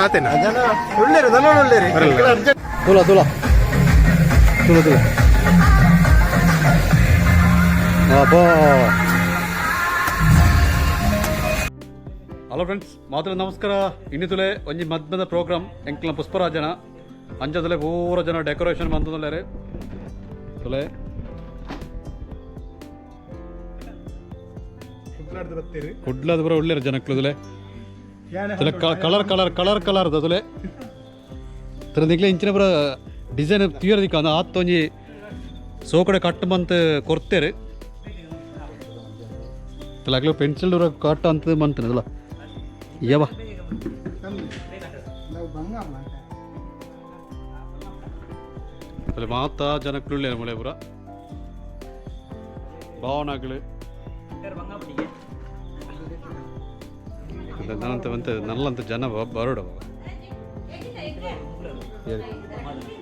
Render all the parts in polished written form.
ಆತೇನ ಜನ ಒಳ್ಳೇರು ನನ್ನ ಒಳ್ಳೇರು. ತುಲ ತುಲ ತುಲ ತುಲ. ಅಬ್ಬಾ. ಹಲೋ ಫ್ರೆಂಡ್ಸ್, ಮಾತ್ರ ನಮಸ್ಕಾರ. ಇನ್ನಿತುಲೆ ಒಂಜಿ ಮದ್ಮದ ಪ್ರೋಗ್ರಾಮ್ ಎಂಕ್ಲ ಪುಷ್ಪರಾಜನ ಅಂಚದಲೆ ಪೂರ ಜನ ಡೆಕೋರೇಷನ್ ಮಂತದಲ್ಲೇರೆ ತುಲೆ. ಕುಡ್ಲದ ಪೂರ ಒಳ್ಳೆರ ಜನಕ್ಲುದುಲೆ ತುಲೆ. ಕಲರ್ ಕಲರ್ ಕಲರ್ ಕಲರ್ ತುಲೆ. ತರ ನಿಕ್ಲೆ ಇಂಚಿನ ಪೂರ ಡಿಸೈನ್ ತೀರ ದಿಕ್ಕ ಆತ್ ಒಂಜಿ ಸೋಕಡೆ ಕಟ್ಟು ಮಂತ್ ಕೊರ್ತೇರು. ತುಲೆ ಅಗ್ಲು ಪೆನ್ಸಿಲ್ ಕಟ್ ಅಂತ ಮಂತನದಲ್ಲ ಯವ. ತುಲೆ ಮಾತಾ ಜನಕ್ಲು ಮುಳೆ ಪೂರ ಭಾವನಾಗ್ಲು ನನ್ನಂತ ಒಂತೆ ನಲ್ಲಂತ ಜನ ಬರೋಡ.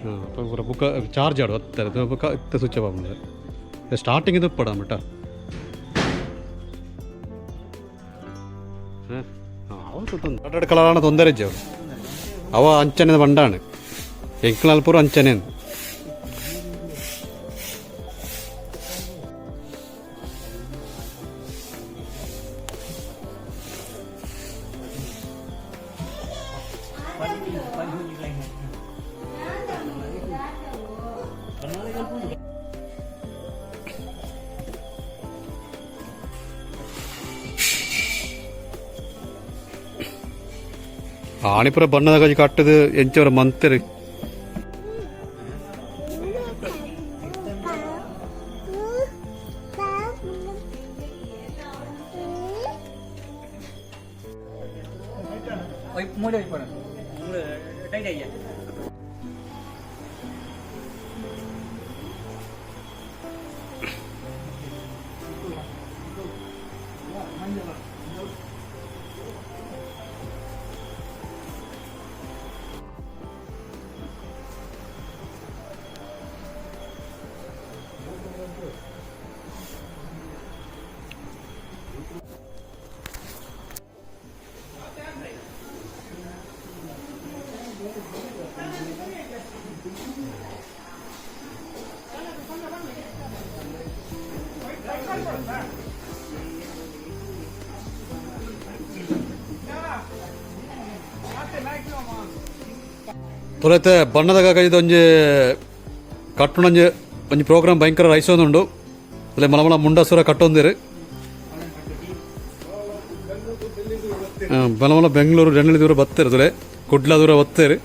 ಹಾಂ, ಪೂರ ಬುಕ್ಕ ಚಾರ್ಜ್ ಆಡು ಹತ್ತಾರೆ ಬುಕ್ಕ ಇತ್ತ ಸ್ವಿಚ್ ಆಫ್. ಸ್ಟಾರ್ಟಿಂಗ್ ಇದು ಪಡ ಮಟ್ಟ. ಹಾಂ, ಅವು ಕಲರಾಣ ತೊಂದರೆ ಇಜ್ಜೆ ಅವು. ಅವ ಅಂಚನೆ ಬಂಡಾಣ ಎಂಕ್ಲಾಲ್ ಪೂರ ಅಂಚನೆ. ಆಣಿಪುರ ಬಣ್ಣದ ಗಜಿ ಕಟ್ಟದು ಎಂಚವರ ಮಂತರು. ತುಲತೆ ಬಣ್ಣದ ಕಾಗಜಿದ ಒಂಜಿ ಕಟ್ಟುನೊಂಜಿ ಒಂಜಿ ಪ್ರೋಗ್ರಾಮ್ ಭಯಂಕರ ರೈಸೊಂದುಂಡು. ಅಲ್ಲೇ ಮಲ ಮಲ ಮುಂಡಾಸುರ ಕಟ್ಟೊಂದಿರು. ಮಲ ಮಲ ಬೆಂಗಳೂರು ಡೆನ್ನಳಿ ದೂರ ಬತ್ತೇರು, ತುಲೆ ಕುಡ್ಲ ದೂರ ಬತ್ತೇರು.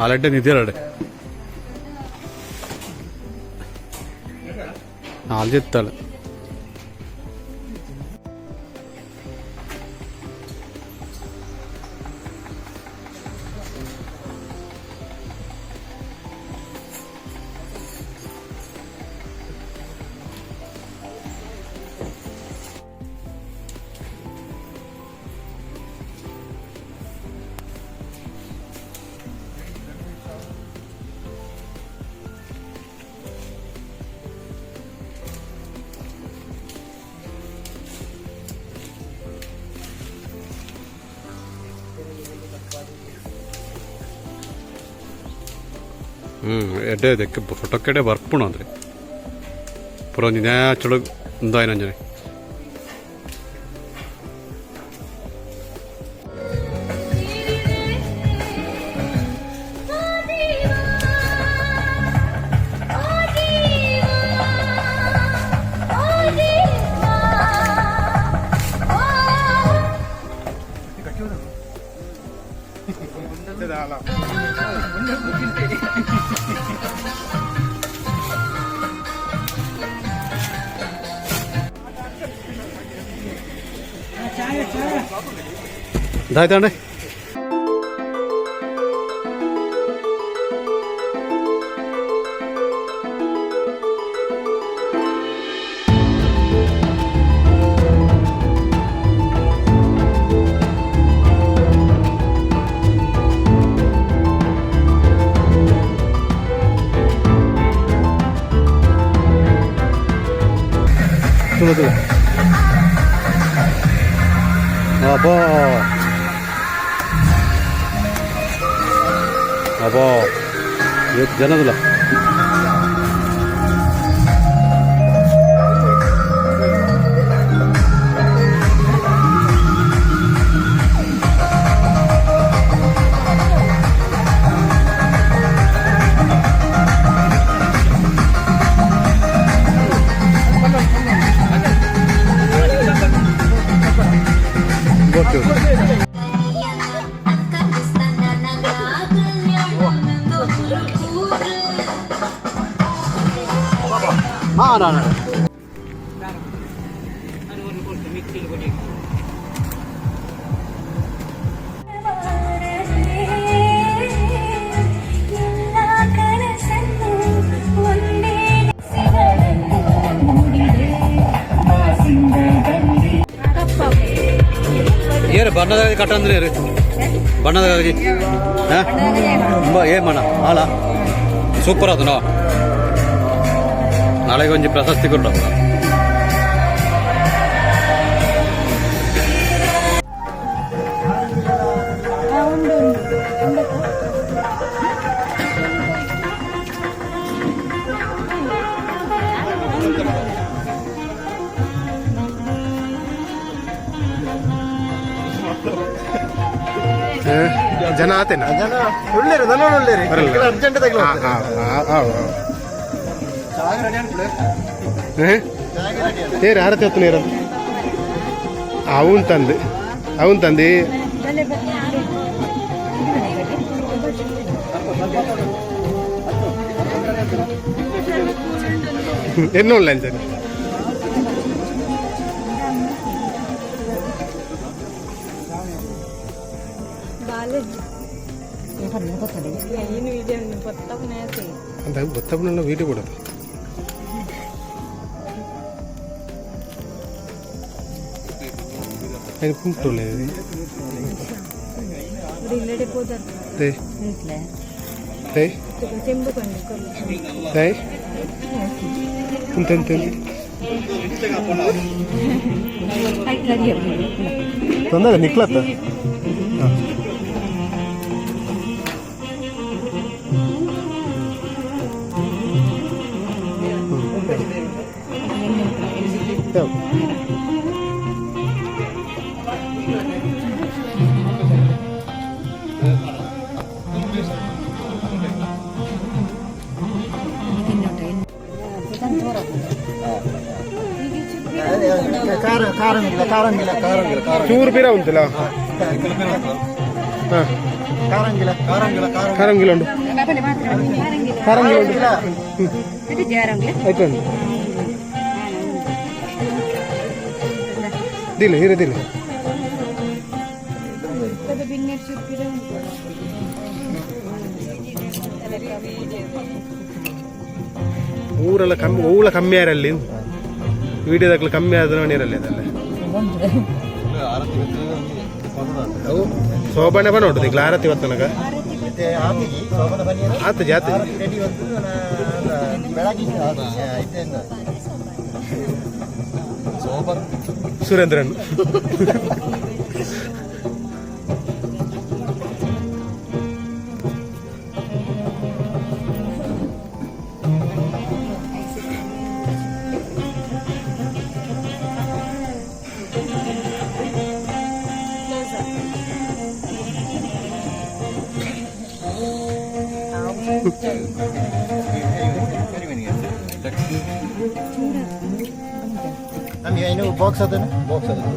ಆಲಡ್ಡೆ ನಿದ್ದೆ ನಾಲ್ಜಿತ್ತಾಳೆ. ಎಡ್ಡೆ ದೆಕ್ಕೆ ಫೋಟೋ ಕೆಡೆ ಬರ್ಪುಣ ಅಂದ್ರೆ ಪೂರ ಒಂಜಿ ನ್ಯಾಚುರಲ್ ಉಂದಾಯಿನ ಅಂಜನೆ. ഇതായതാണ്ടേ. ತುಳು ತುಳು ಅಬ್ಬಾ ಅಬ್ಬಾ ಏತ್ ಜನದಲ್ಲ. ಗೊತ್ತು. ಹಾಂ ನಾನು ಕನಸನ್ನು ಒಂದೇ ಮೂಡಿದೆ. ಏರು ಬಣ್ಣದ ಕಟ್ಟಂದ್ರೆ ಏರು ಬಣ್ಣದ ಕಾಗಜಿ. ಹಾಂ, ತುಂಬ ಏ ಮಣ ಆಲ ಸೂಪರ್ ಅದು. ನಾವು ನಾಳೆಗೆ ಒಂಜಿ ಪ್ರಶಸ್ತಿ ಕೊಟ್ಟು. ಜನ ಆತೇನ? ಜನ ಒಳ್ಳೇರು, ನನ್ನ ಒಳ್ಳೇರಿ. ಬರಲ್ಲ. ಅರ್ಜೆಂಟ್ ತಗಲ. ಏರು ಆರತಿ ಹೊತ್ತು ನೀರು ಅವನ್ ತಂದು ಅವನ್ ತಂದು. ಎನ್ನೋಲ್ಲ ಅಂಚನೆ. ಅಂತ ಗೊತ್ತಪ್ಪನ ವೀಡಿಯೋ ಕೊಡೋದು. ಅದು ಕುಂಟುಲ್ಲ. ದೈ ದೈ ದೈ ಕುಂತ ತೊಂದರೆ ನಿಕ್ಲತ್ತ. ಖಾರ ಖಾರಂಗಿಲ್ಲ, ಖಾರಂಗಿಲ್ಲ, ಖಾರಂಗಿಲ್ಲ. ಚೂರು ಪೀರ ಉಂಟಲ್ಲ. ಹಾಂ. ಖಾರಂಗಿಲ್ಲ, ಖಾರಂಗಿಲ್ಲ, ಖಾರ. ಕಾರಂಗಿಲ್ಲ ಉಂಟು, ಕಾರಂಗಿಲ್ಲ ಉಂಟು. ಆಯ್ತು, ಉಂಟು. ದಿಲ್ಲ ಹೀರೆ ದಿಲ್ಲ. ಊರೆಲ್ಲ ಕಮ್ಮಿ, ಊಳ ಕಮ್ಮಿ ಆರಲ್ಲಿ ವಿಡಿಯೋದಾಗ್ಲು ಕಮ್ಮಿ ಆದ ನೀರಲ್ಲಿ ಅದಲ್ಲ. ಅವು ಶೋಭಾನೆ ಬನ ಉಂಟು ಈಗ ಆರತಿ ಹೊತ್ತನಗ. ಆತಿಜಿ ಸೋಮನ ಬನ್ನಿ. ಆತ ಜಾತಿ. ರೆಡಿ ಹೊತ್ತು ಬೆಳಗ್ಗೆ ಇದ್ದೇನೆ. ಸುರೇಂದ್ರನ್. ನಮಗೆ ಏನು ಬಾಕ್ಸ್ ಅದನ್ನು ಬಾಕ್ಸ್ ಅದನ್ನು.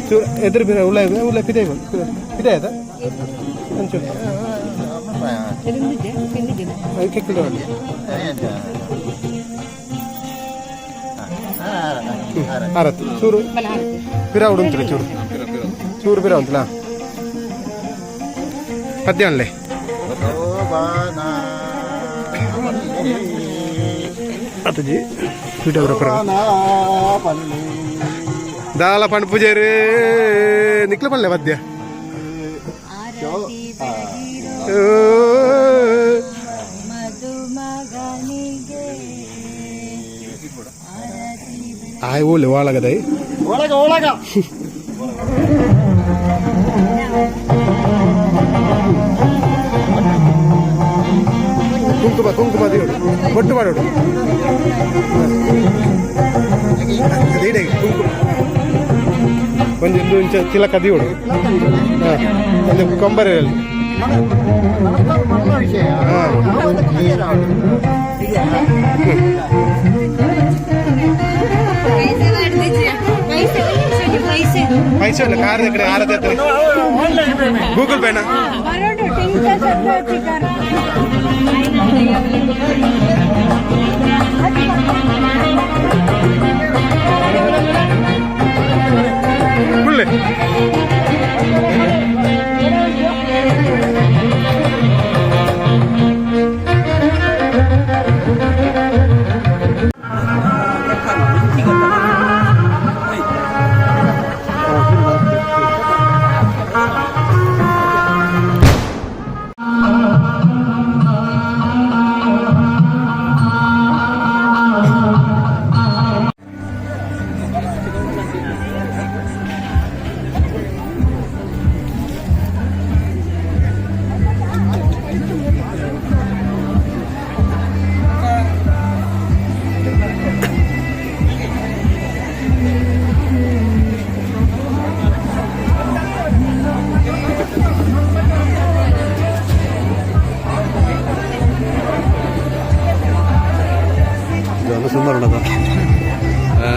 ಚೂರು ಎದುರು ಬಿರ ಉಲ್ಲ ಉಲ್ಲ ಪಿದೆ ಪಿದೆ ಆಯ್ತಾ ಒಂಚೂರು ಅದಕ್ಕೆ. ಆರತಿ ಚೂರು ಪಿರ ಉಡುಂತಿಲ್ಲ, ಚೂರು ಚೂರು ಪಿರ ಉಂಟಲ್ಲ ಪದ್ಯ ಅನ್ಲೆ. ಅತ್ತಜಿ ವಿಡಿಯೋಗ್ರಾಫರ್ ದಾಲ ಪಂಡ್ ಪೂಜಾರಿ ನಿಕ್ಲ ಪಲ್ಲೆ ಪದ್ಯ. ಮಧುಮಗನಿಗೆ ಆಯ್ ಓಲೆ ಒಳಗದೈ. ಒಳಗ ಒಳಗ. ಕುಂಕುಮ ಕುಂಕುಮ ದೇವಡು ಬೊಟ್ಟು ಮಾಡೋಡು ಅದೇ ಕುಂಕುಮ ಒಂಜಿ ಇಂದು ಇಂಚ ತಿಲಕ ದಿಯೋಡು ಒಂದು ಕೊಂಬರಲ್ಲಿ. ಮಲ್ಲ ವಿಷಯ. ಪೈಸೆ. ಪೈಸೆ ಇಲ್ಲ ಕಾರ್ ಕಡೆ ಆರತಿ ಹತ್ರ ಗೂಗಲ್ ಪೇನಾ? ಕುಳ್ಳೆ. ಸುಮಾರು.